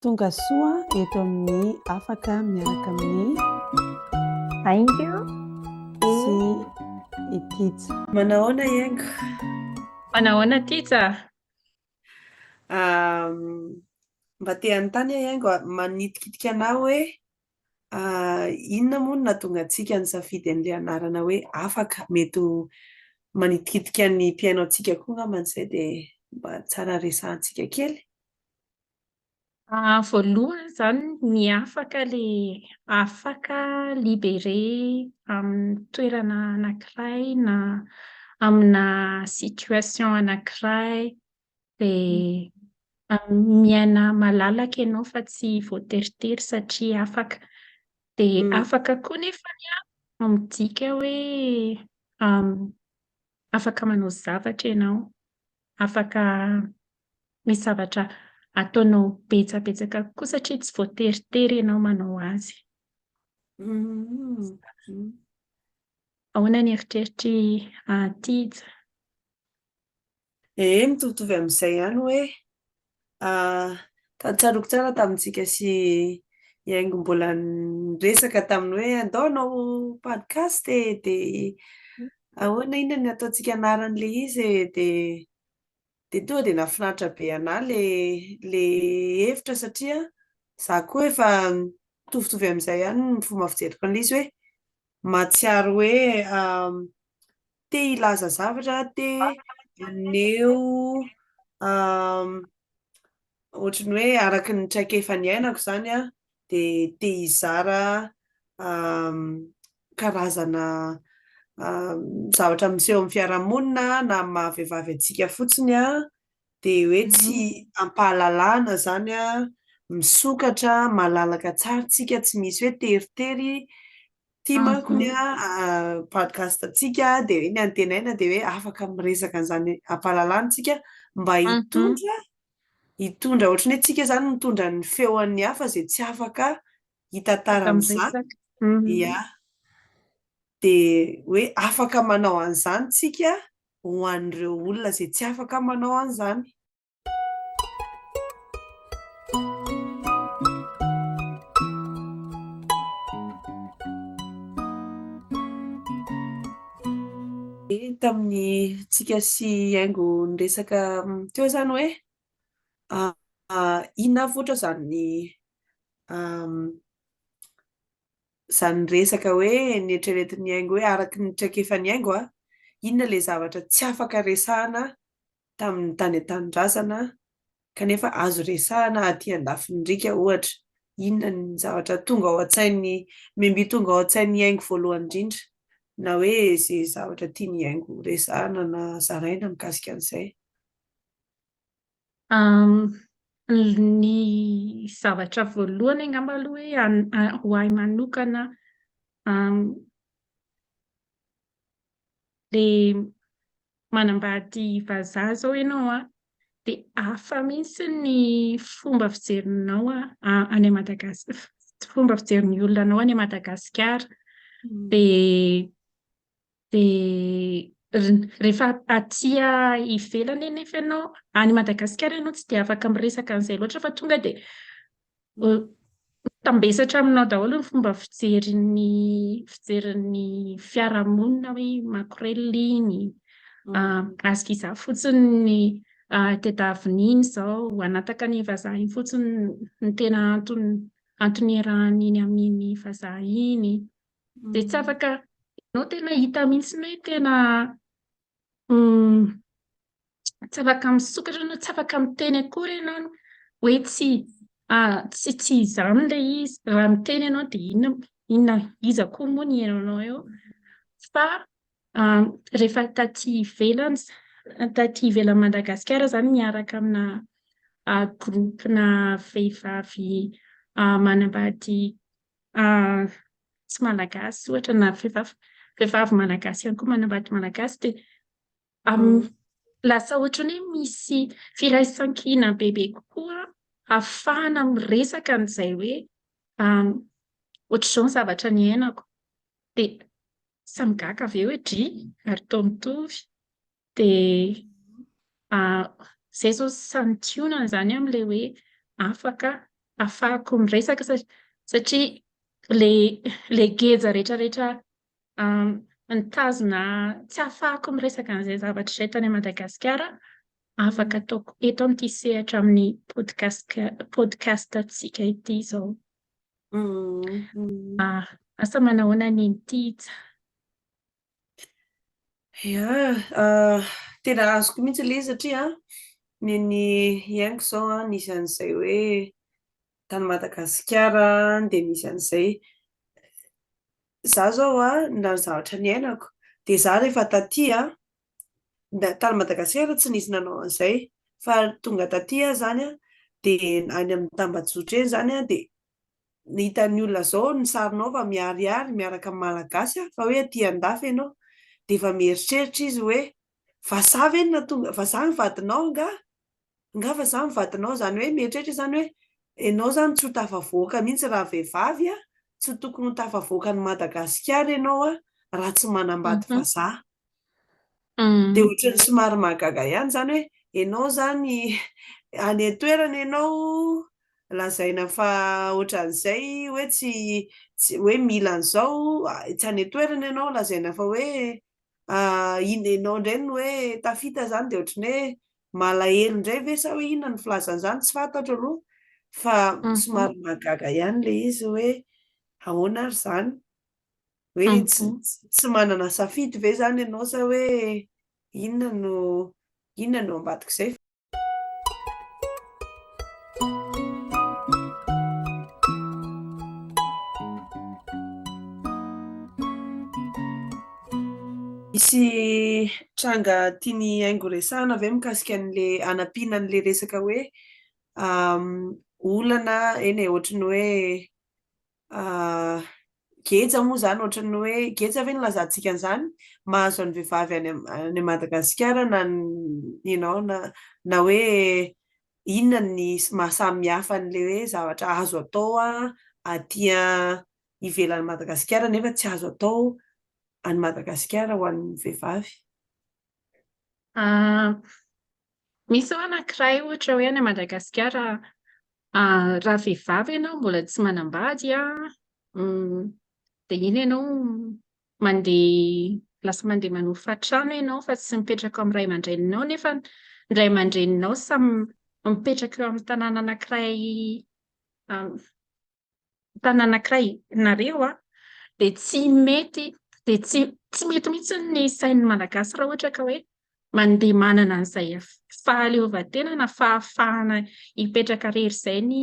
Tonga soa eto amin'ny Afaka miaraka amin'ny Haingo sy i Tija. Manahoana Haingo? Manahoana Tija? Mba te hanontany aho Haingo, manitikitika anà hoe inona moa no nahatonga antsika nisafidy an'ilay anarana hoe Afaka? Mety ho manitikitika ny mpihaino antsika koa angambany izay dia mba tsara resahantsika kely. Voalohany izany ny afaka ilay afaka libéré amin'ny toerana anankiray na amina situation anankiray dia miaina malalaka ianao fa tsy voateritery satria afaka. Dia afaka koa nefany an, midika hoe afaka manao zavatra ianao, afaka misy zavatra ataonao betsabetsaka kokoa satria tsy voateritery ianao manao azy. Ahoana ny eritreritr'i Tija? Ee, mitovitovy amin'izay ihany hoe tsaroako tsara tamintsika sy i Haingo mbola niresaka tamin'ny hoe andao hanao podcast e, dia ahoana inona no ataontsika anaran'ilay izy e, dia Dia tonga dia nahafinaritra be anà ilay ilay hevitra satria izaho koa efa mitovitovy amin'izay ihany ny fomba fijeriko an'ilay izy hoe mahatsiaro hoe te hilaza zavatra, te haneho ohatran'ny hoe araka ny traikefa niainako izany an, dia te hizara karazana zavatra miseho amin'ny fiarahamonina na amin'ny maha vehivavy antsika fotsiny an, dia hoe tsy ampahalalana izany an, misokatra, malalaka tsara isika, tsy misy hoe teritery. Ity manko ny podcast antsika dia hoe ny antenaina dia hoe afaka miresaka an'izany ampahalalana isika mba hitondra hitondra ohatran'ny hoe tsika izany mitondra ny feon'ny hafa izay tsy afaka hitantara an'izany. Ia. Dia hoe afaka manao an'izany tsika ho an'ireo olona izay tsy afaka manao an'izany. Tamin'ny tsika sy Haingo niresaka teo izany hoe inona avy ohatra izany izany resaka hoe neritreretin'i Haingo hoe araka ny traikefan'i Haingo an, inona ilay zavatra tsy afaka resahana tamin'ny tany an-tanindrazana kanefa azo resahana aty andafin'ny riaka ohatra, inona ny zavatra tonga ao an-tsain'ny, mimby tonga ao an-tsain'i Haingo voalohany indrindra na hoe izay zavatra tian'i Haingo resahana na zaraina mikasika an'izay. Ny zavatra voalohany angamba aloha hoe ho ahy manokana ilay manambady vazaha izao ianao an, dia hafa mihitsy ny fomba fijerinao any Madagasikara, fomba fijerin'ny olona anao any Madagasikara. Dia dia rehefa aty ivelany anefa ianao, any Madagasikara ianao tsy dia afaka miresaka an'izay loatra fa tonga dia Mitambesatra aminao daholo ny fomba fijerin'ny fijerin'ny fiarahamonina hoe makorelina iny, azo izaho fotsiny ny tadiaviny iny izao, hanataka an'iny vazaha iny fotsiny no tena antony antony iarahany iny amin'iny vazaha iny. Dia tsy afaka, ianao tena hita mihitsy hoe tena tsy afaka misokatra ianao, tsy afaka miteny akory ianao hoe tsy tsy tsy izany ilay izy. Raha miteny ianao dia inona inona iza koa moa ny hihaino eo. Fa rehefa taty ivelany taty ivelan'i Madagasikara izany miaraka amina groupe-na vehivavy manambady tsy malagasy ohatra na vehivavy vehivavy malagasy ihany koa manambady malagasy dia lasa ohatran'ny hoe misy firaisankina bebe kokoa ahafahana miresaka an'izay hoe ohatr'izao ny zavatra niainako dia samy gaga avy eo hoe dry ary toa mitovy dia izay izao santionany izany amin'ilay hoe afaka. ahafahako miresaka satria ilay ilay geja rehetrarehetra nitazona tsy ahafahako miresaka an'izay zavatra izay tany Madagasikara, afaka ataoko eto amin'ity sehatra amin'ny podcast podcast-ntsika ity izao. Asa manahoana ny Tija? Ia, tena azoko mihitsy ilay izy satria ny ny iainako izao an, nisy an'izay hoe tany Madagasikara dia nisy an'izay. Izaho izao an, na ny zavatra niainako, dia izaho rehefa taty an, tany Madagasikara tsy nisy nanao an'izay, fa tonga taty aho izany an, dia any amin'ny tambajotra eny izany an, dia ny hitan'ny olona zao ny sarinao fa miharihary miaraka amin'ny malagasy fa hoe aty andafy ianao dia efa mieritreritra izy hoe vazaha ve no nahatonga vazaha ny vadinao angaha? Angaha vazaha ny vadinao? Izany hoe mieritreritra izany hoe ianao izany tsy ho tafavoaka mihitsy raha vehivavy tsy tokony ho tafavoaka an'i Madagasikara ianao raha tsy manambady vazaha. Dia ohatran'ny somary mahagaga ihany izany hoe ianao izany any an-toerana ianao lazaina fa ohatran'izay hoe tsy tsy hoe mila an'izao, tsy any an-toerana ianao lazaina fa hoe iny ianao indray no hoe tafita izany dia ohatran'ny hoe malahelo indray ve sa hoe inona no filazana izany tsy fantatro aloha fa somary mahagaga ihany ilay izy hoe ahoana ary izany? Hoe tsy tsy manana safidy ve izany ianao sa hoe inona no inona no ambadik'izay? Misy tranga tian'i Haingo resahana ve mikasika an'ilay hanampiana an'ilay resaka hoe olana eny e, ohatry ny hoe Geja moa izany ohatran'ny hoe geja ve no ilazantsika an'izany? Mahazo an'ny vehivavy any any Madagasikara na ny you know na na hoe inona ny maha samy hafa an'ilay hoe zavatra azo atao aty ivelan'i Madagasikara nefa tsy azo atao any Madagasikara ho an'ny vehivavy? Misy izao anankiray ohatra hoe any Madagasikara raha vehivavy ianao mbola tsy manambady an, dia iny ianao mandeha lasa mandeha manofa trano ianao fa tsy mipetraka ao amin'ny ray aman-dreninao nefa ny ray aman-dreninao samy mipetraka eo amin'ny tanàna anankiray tanàna anankiray nareo an, dia tsy mety dia tsy tsy mety mihitsy ny sain'ny Malagasy raha ohatra ka hoe mandeha manana an'izay fahaleovantena na fahafahana hipetraka irery izay ny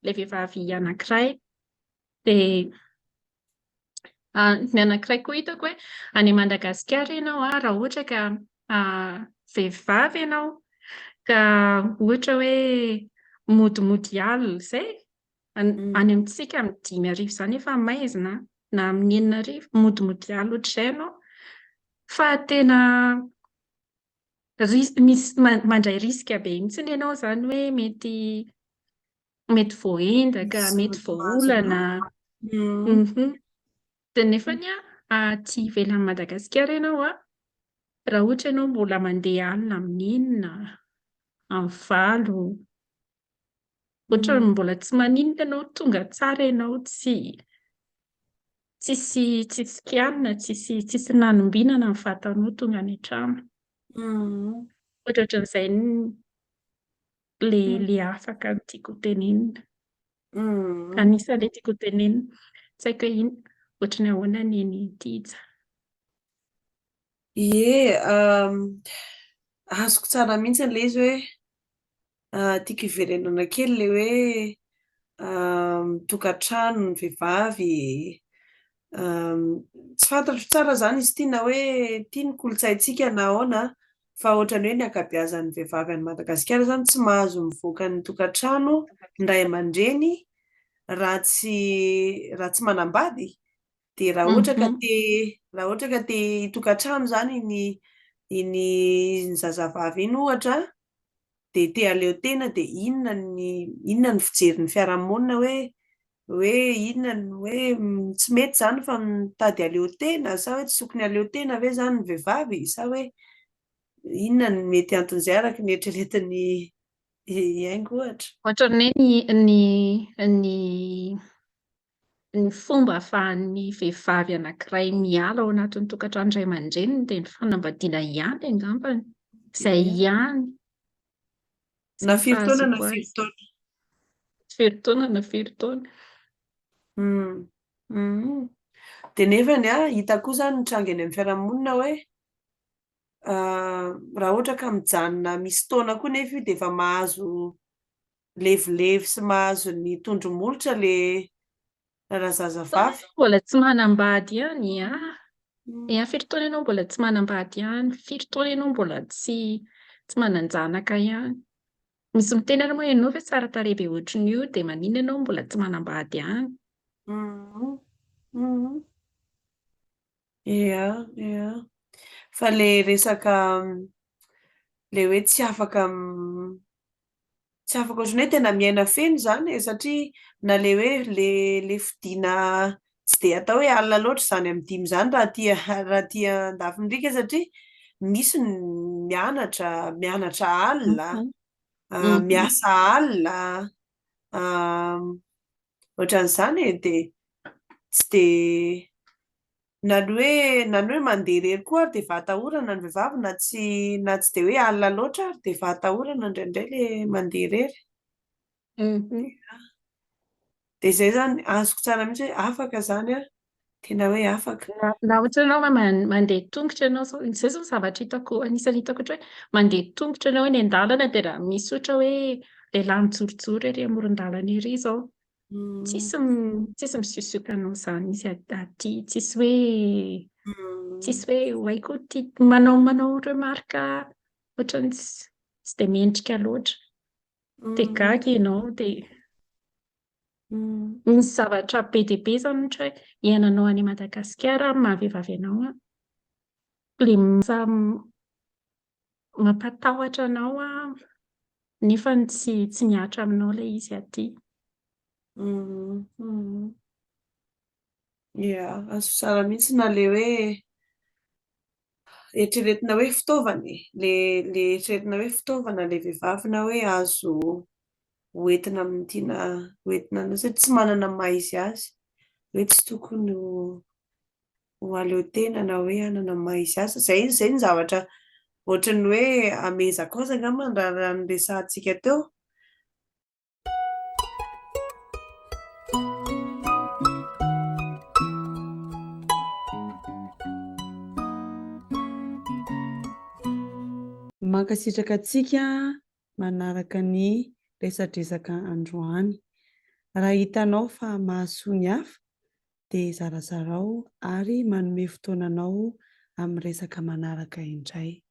ilay vehivavy anankiray. Dia ny anankiray koa hitako hoe any Madagasikara ianao an, raha ohatra ka vehivavy ianao ka ohatra hoe modimody alina izay, Any amintsika amin'ny 5000 izany efa maizina na amin'ny 6000 modimody alina ohatr'izay ianao fa tena ris- misy mandray risque be mihitsy ianao izany hoe mety mety voaendaka, mety voaolana. Dia nefany an, aty ivelan'i Madagasikara ianao an, raha ohatra ianao mbola mandeha alina amin'ny enina, amin'ny valo, Ohatran'ny mbola tsy maninona ianao, tonga tsara ianao, tsy tsisy tsisy kianina, tsisy tsisy nanombinana ny vatanao tonga any an-trano. Ohatrohatran'izay le le afaka no tiako ho tenenina. Anisan'ilay tiako ho tenenina. Tsy haiko hoe inona, ohatran'ny ahoana ny an'i Tija. Ie, azoko tsara mihitsy ilay izy hoe Tiako hiverenana kely ilay hoe tokantrano ny vehivavy. Tsy fantatro tsara izany izy ity na hoe ity ny kolontsaintsika na ahoana fa ohatran'ny hoe ny ankabeazan'ny vehivavy any Madagasikara izany tsy mahazo mivoaka ny tokantrano ny ray aman-dreny raha tsy raha tsy manambady. Dia raha ohatra ka te raha ohatra ka te hitokantrano izany iny iny zazavavy iny ohatra dia te hahaleo tena dia inona ny inona ny fijerin'ny fiarahamonina hoe hoe inona ny hoe tsy mety izany fa mitady hahaleo tena sa hoe tsy tokony hahaleo tena ve izany ny vehivavy sa hoe inona no mety anton'izay araka ny eritreretin'i Hiaingo ohatra. Ohatran'ny hoe ny ny ny ny fomba ahafahan'ny vehivavy anankiray miala ao anatin'ny tokantrano ray aman-dreniny dia ny fanambadiana ihany angambany. Izay ihany. Na firy taona na firy taona. Firy taona na firy taona. Dia nefany an, hita koa izany ny tranga eny amin'ny fiarahamonina hoe raha ohatra ka mijanona misy taona koa nefa io dia efa mahazo levilevy sy mahazo ny tondro-molotra ilay razazavavy. Mbola tsy manambady ihany an! Ia, firy taona ianao mbola tsy manambady ihany? Firy taona ianao mbola tsy tsy manan-janaka ihany? Misy miteny ary moa ianao ve tsara tarehy be ohatran'io dia maninona ianao mbola tsy manambady ihany? Ia, ia. Fa ilay resaka ilay hoe tsy afaka tsy afaka ohatran'ny hoe tena miaina feno izany e, satria na ilay hoe ilay ilay fodiana tsy dia atao hoe alina loatra izany amin'ny dimy izany raha aty raha aty an-dafin'ny riaka satria misy ny mianatra, mianatra alina, miasa alina, ohatran'izany e, dia tsy dia na ny hoe na ny hoe mandeha irery koa ary dia efa atahorana ny vehivavy na tsy na tsy dia hoe alina loatra ary dia efa atahorana indraindray ilay mandeha irery. Dia izay izany, azoko tsara mihitsy hoe afaka izany an, tena hoe afaka. Na ohatra ianao mandeha tongotra ianao izao, izay izao ny zavatra hitako, anisan'ny hitako ohatra hoe mandeha tongotra ianao eny an-dalana dia raha misy ohatra hoe lehilahy mijorojoro ery amoron-dalana ery izao, tsisy tsisy misiosioka anao izany izy aty, tsisy hoe tsisy hoe oay koa ity, manao manao remarque ohatran'ny tsy dia mendrika loatra. Dia gaga ianao dia misy zavatra be dia be izany ohatra hoe iainanao any Madagasikara amin'ny maha vehivavy anao an, ilay mampatahotra anao an, nefa tsy tsy mihatra aminao ilay izy aty. Ia, azo tsara mihitsy na ilay hoe eritreretina hoe fitaovana e, ilay ilay eritreretina hoe fitaovana ilay vehivavy na hoe azo hoentina amin'ny tiana hoentina anao satria tsy manana ny maha izy azy, hoe tsy tokony ho ho mahaleo tena na hoe hanana ny maha izy azy. Izay izay ny zavatra ohatran'ny hoe amehezako azy angamba raha ny resahantsika teo. Mankasitraka antsika manaraka ny resadresaka androany. Raha hitanao fa mahasoa ny hafa dia zarazarao ary manome fotoana anao amin'ny resaka manaraka indray.